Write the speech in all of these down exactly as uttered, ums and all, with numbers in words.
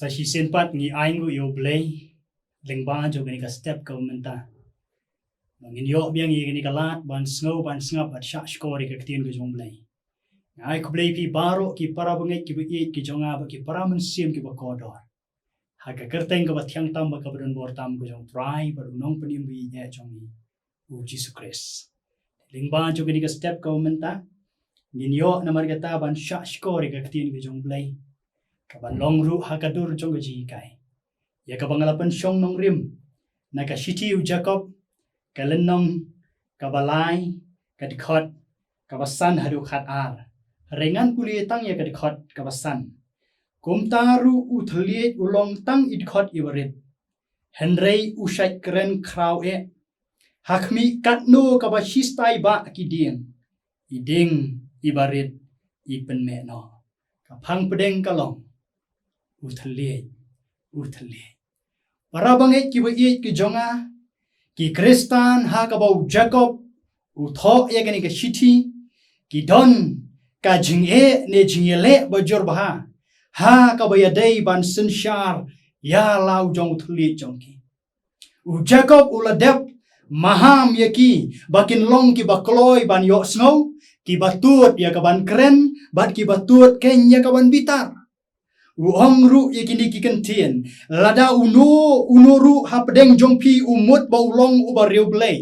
Sa shisien pat ngi ai nguh ïa U Blei lyngba jong kane ka step kaba mynta. Ba ngin ïoh biang ïa kane ka lad ban sngew ban sngap bad shah shkor ïa ka ktien ka jong U Blei. Nga ai khublei ïa phi baroh ki para bangeit kiba ïeit ki jong nga bad ki para mynsiem kiba kordor ha ka kyrteng kaba thiang tam bad kaba don bor tam ka jong U Trai bad U Nongpynim ba ïeit jong ngi, U Jisu Khrist. Lyngba jong kane ka step kaba mynta ngin ïoh namar kata ban shah shkor ïa ka ktien ka jong U Blei, kaban long ruh ha ka dur jong ka jinghikai, ïa kaba nga la pynshong nongrim na ka shithi u Jakob, ka lynnong kaba lai, ka dkhot kaba san haduh khatar. Hynrei ngan pule tang ïa ka dkhot kaba san. Kumta ruh u thylliej u long tang i dkhot iba rit, hynrei u shait kren khraw eh. Ha khmih katno kaba shistai bah ki dieng, i dieng iba rit i pynmeh noh. Ka phang pdeng ka long: U thylliej, u thylliej. Para bangeit kiba ïeit ki jong nga, ki Khristan ha kaba u Jakob u thoh ïa kane ka shithi, ki don ka jingeh ne jingïaleh ba jur bha ha kaba ïadei ban synshar ïa la u jong u thylliej jong ki. U Jakob u la dep maham ïa ki ba kin long kiba kloi ban ïohsngew, kiba tut ïa kaban kren bad kiba tut keiñ ïa kaban bitar. U ong ruh ïa kine ki kyntien: Lada uno uno ruh hapdeng jong phi u mut ba u long uba riewblei,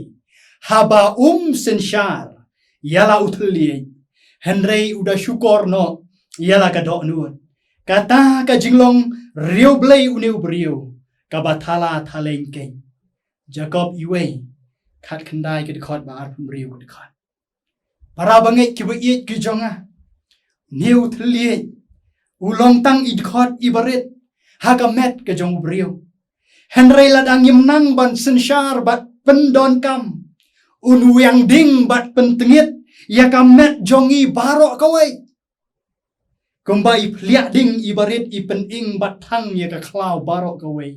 haba um synshar ïa la u thylliej, hynrei u da shukor noh ïa la ka dohnud, kata ka jinglong riewblei une u briew kaba thala thaleng keiñ. Jakob iwei, khatkhyndai ka dkhot bad arphew hynriew ka dkhot. Para bangeit kiba ïeit ki jong nga, une u thylliej u long tang i dkhot iba rit ha ka met ka jong u briew. Hynrei lada ngim nang ban synshar bad pyndonkam, un wiang ding bad pyntngit ïa ka met jong ngi baroh kawei. Kumba i phliah ding iba rit i pyning bad thang ïa ka khlaw baroh kawei,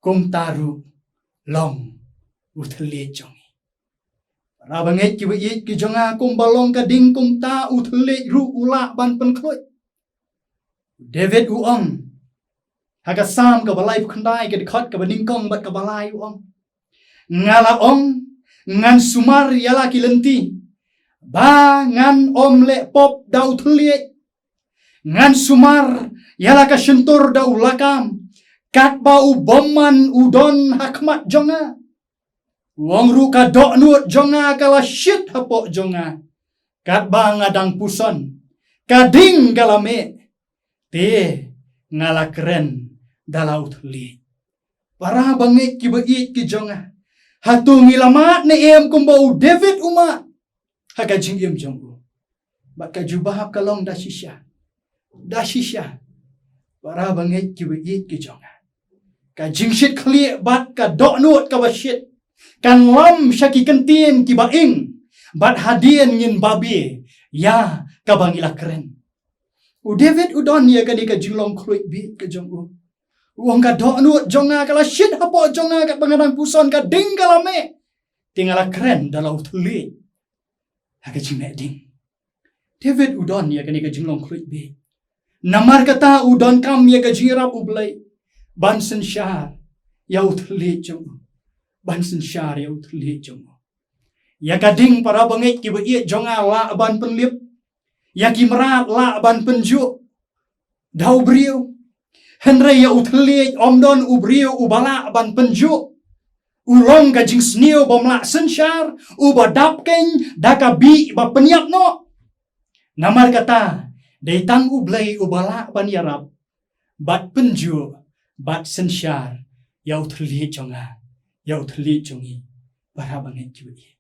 kumta ruh long u thylliej jong ngi. Para bangeit kiba ïeit ki jong nga, kumba long ka ding kumta u thylliej ruh u lah ban pynkhluit. David u ong ha ka Salm kaba laiphew khyndai ka dkhot kaba nyngkong bad kaba lai, u ong: Nga la ong, ngan sumar ïa la ki lynti ba ngan ym leh pop da u thylliej. Ngan sumar ïa la ka shyntur da u lakam, katba u bymman u don ha khmat jong nga. U ong ruh: Ka dohnud jong nga ka la shit hapoh jong nga, katba nga dang puson ka ding ka la meh, te nga la kren da la u thylliej. Para bangeit kiba ïeit ki jong nga, hato ngi la mad ne em kumba u David u mad ha ka jingim jong u? Bad ka jubab ka long: da shisha. Da shisha. Para bangeit kiba ïeit ki jong nga, ka jingshit khlieh bad ka dohnud kaba shit kan lam sha ki kyntien kiba ing, bad hadien ngin babe ïa kaba ngi la kren. U David u don ïa kane ka jinglong khluit bieit ka jong u. U ong: Ka dohnud jong nga ka la shit hapoh jong nga, katba nga dang puson ka ding ka la meh, te nga la kren da la u thylliej ha ka jingmeh ding. David u don ïa kane ka jinglong khluit bieit. Namar kata u donkam ïa ka jingïarap U Blei ban synshar ïa u thylliej jong u. Ban synshar ïa u thylliej jong u. Ïa ka ding, para bangeit kiba ïeit jong nga, lah ban pynlip. Ïa ki mrad lah ban pynjuh da u briew. Hynrei ïa u thylliej ym don u briew uba lah ban pynjuh. U long ka jingsniew bym lah synshar, uba dap keiñ da ka bih ba pynïap noh. Namar kata, dei tang U Blei uba lah ban ïarap bad pynjuh bad synshar ïa u thylliej jong nga, ïa u thylliej jong ngi, para bangeit kiba ïeit.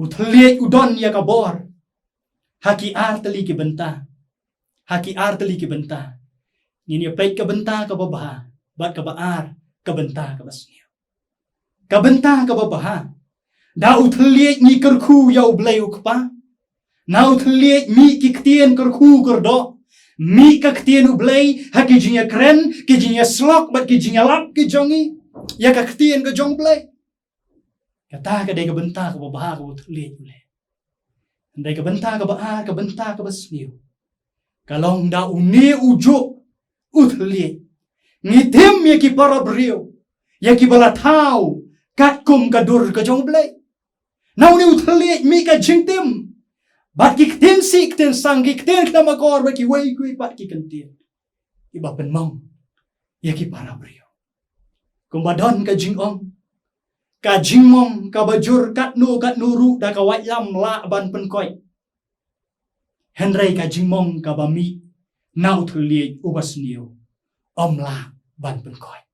U thylliej u don ïa ka bor ha ki ar tylli ki bynta. Ha ki ar tylli ki bynta. Ngin ïa peit ka bynta kaba bha bad kaba ar, ka bynta kaba sniew. Ka bynta kaba bha: da u thylliej ngi kyrkhu ïa U Blei U Kpa. Na u thylliej mih ki ktien kyrkhu kyrdoh, mih ka ktien U Blei ha ki jingïakren, ki jingïasyllok bad ki jingïalap ki jong ngi ïa ka ktien ka jong U Blei. Kata ka dei ka bynta kaba bha kaba u thylliej u leh. Hynrei ka bynta kaba ar, ka bynta kaba sniew, ka long da une u juh u thylliej Ngi tim ïa ki para briew, ïa kiba la thaw katkum ka dur ka jong U Blei. Na une u thylliej mih ka jingtim bad ki ktien sih ktien sang, ki ktien khlem akor bad kiwei kiwei pat ki kyntien kiba pynmong ïa ki para briew. Kumba don ka jingong, ka jingmong kaba jur katno katno ruh da ka waitlam lah ban pynkoit. Hynrei ka jingmong kaba mih na u thylliej uba sniew ym lah ban pynkoit.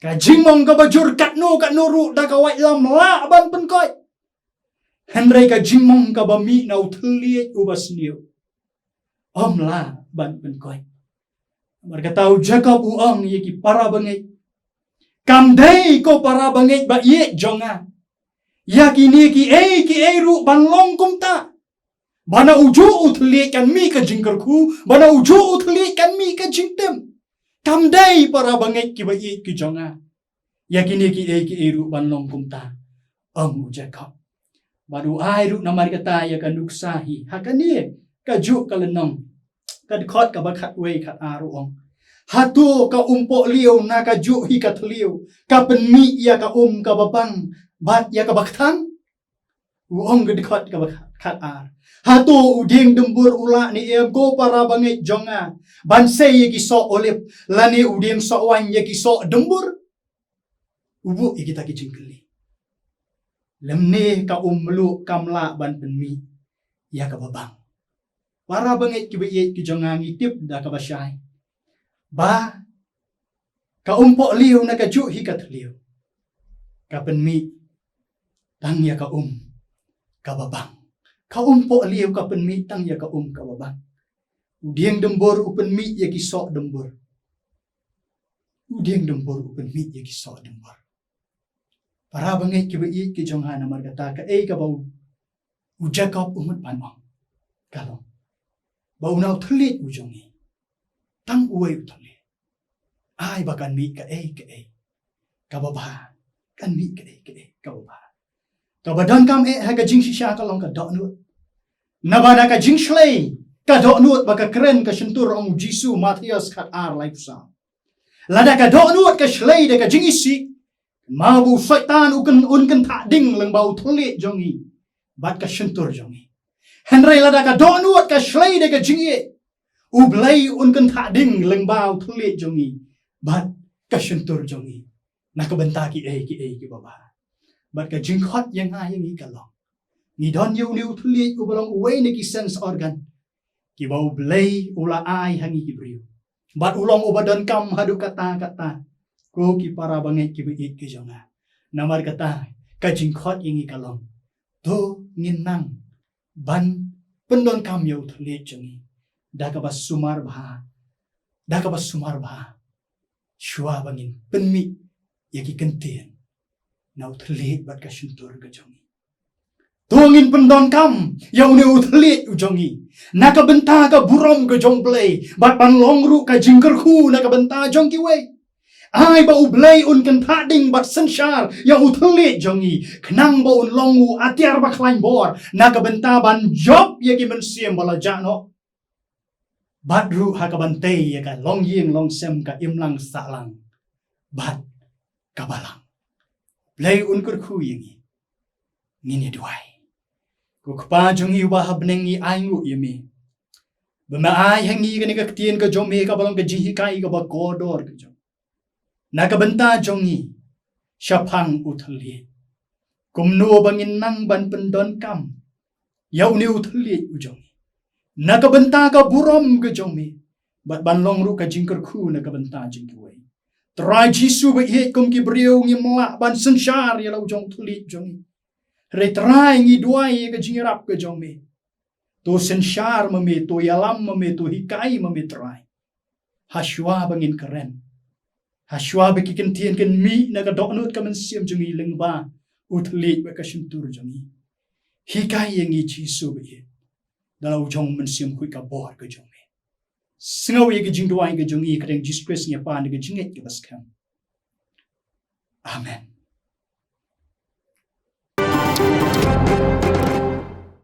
Ka jingmong kaba jur katno katno ruh da ka waitlam lah ban pynkoit. Hynrei ka jingmong kaba mih na u thylliej uba sniew ym lah ban pynkoit. Namar kata u Jakob u ong ïa ki para bangeit, kam dei ko para bangeit ba ïeit jong nga ïa kine kiei kiei ruh ban long kumta. Ba na ujuh u thylliej kan mih ka jingkyrkhu, ba na ujuh u thylliej kan mih ka jingtim. Kam dei para bangeit kiba ïeit ki jong nga ïa kine kiei kiei ruh ban long kumta, ong u Jakob. Bad u ai ruh namar kata ïa ka nuksa hi ha kane kajuh ka lynnong, ka dkhot kaba khatwei khatar u ong, hato ka umpohliew na kajuh hi ka thliew ka pynmih ïa ka um kaba bang bad ïa kaba kthang? U ong ka dkhot kaba khatar, hato u dieng dymbur u lah ne em ko para bangeit jong nga ban sei ïa ki soh olib, lane u dieng sohwaiñ ïa ki soh dymbur? U buh ïa kita ki jingkylli. Lymne ka um mluh kam lah ban pynmih ïa kaba bang? Para bangeit kiba ïeit ki jong nga, ngi tip da kaba shai ba ka umpohliew na kajuh hi ka thliew ka pynmih tang ïa ka um kaba bang. Ka umpohliew ka pynmih tang ïa ka um kaba bang. U dieng dymbur u pynmih ïa ki soh dymbur. U dieng dymbur u pynmih ïa ki soh dymbur. Para bangeit kiba ïeit ki jong nga, namar kata kaei kaba u, u Jakob u mut ban ong, ka long ba u na u thylliej u jong ngi, tang uwei u thylliej, ai ba kan mih kaei kaei kaba bha, kan mih kaei kaei kaba bha. Kaba donkam eh ha ka jingshisha ka long ka dohnud. Naba na ka jingshlei ka dohnud ba ka kren ka shyntur, ong u Jisu, Mathaios khatar laiphew saw. Lada ka dohnud ka shlei da ka jingisih, ma ba u Soitan u kyn, un kynthah ding lyngba u thylliej jong ngi bad ka shyntur jong ngi. Hynrei lada ka dohnud ka shlei da ka jingïeit, U Blei un kynthah ding lyngba u thylliej jong ngi bad ka shyntur jong ngi na ka bynta kiei kiei kiba bha. Bad ka jingkhot ïa nga ïa ngi ka long, ngi don ïa une u thylliej uba long uwei na ki sense organ kiba U Blei u la ai ha ngi ki briew, bad u long uba donkam haduh katta katta, ko ki para bangeit kiba ïeit ki jong nga. Namar kata ka jingkhot ïa ngi ka long, to ngin nang ban pyndonkam ïa u thylliej jong ngi da kaba sumar bha, da kaba sumar bha, shuwa ba ngin pynmih ïa ki kyntien na u thylliej bad ka shyntur ka jong ngi. To ngin pyndonkam ïa une u thylliej u jong ngi na ka bynta ka burom ka jong U Blei, bad ban long ruh ka jingkyrkhu na ka bynta jong kiwei. Ai ba U Blei un kynthah ding bad synshar ïa u thylliej jong ngi, khnang ba un long u atiar ba khlaiñ bor na ka bynta ban jop ïa ki mynsiem ba la jah noh, bad ruh ha kaban tei ïa ka longïing longsem, ka imlang sahlang bad ka balang. Blei un kyrkhu ïa ngi. Ngin ïa duwai. Ko Kpa jong ngi uba ha bneng, ngi ainguh ïa me ba me ai ha ngi kane ka ktien ka jong me kaba long ka jinghikai kaba kordor ka jong, na ka bynta jong ngi shaphang u thylliej. Kumno ba ngin nang ban pyndonkam ïa une u thylliej u jong ngi na ka bynta ka burom ka jong me, bad ban long ruh ka jingkyrkhu na ka bynta jong kiwei. Trai Jisu ba ïeit, kum ki briew ngim lah ban synshar ïa la u jong u thylliej jong ngi. Hynrei Trai, ngi duwai ïa ka jingïarap ka jong me. To synshar ma me, to ïalam ma me, to hikai ma me Trai, ha shuwa ba ngin kren, ha shuwa ba ki kyntien kin mih na ka dohnud ka mynsiem jong ngi lyngba u thylliej bad ka shyntur jong ngi. Hikai ïa ngi Jisu ba ïeit, da la u jong u Mynsiem Khuid ka bor ka jong me. Sngew ïa ka jingduwai ka jong ngi, ha ka kyrteng Jisu Khrist ngi pan da ka jingngeit kaba skhem. Amen.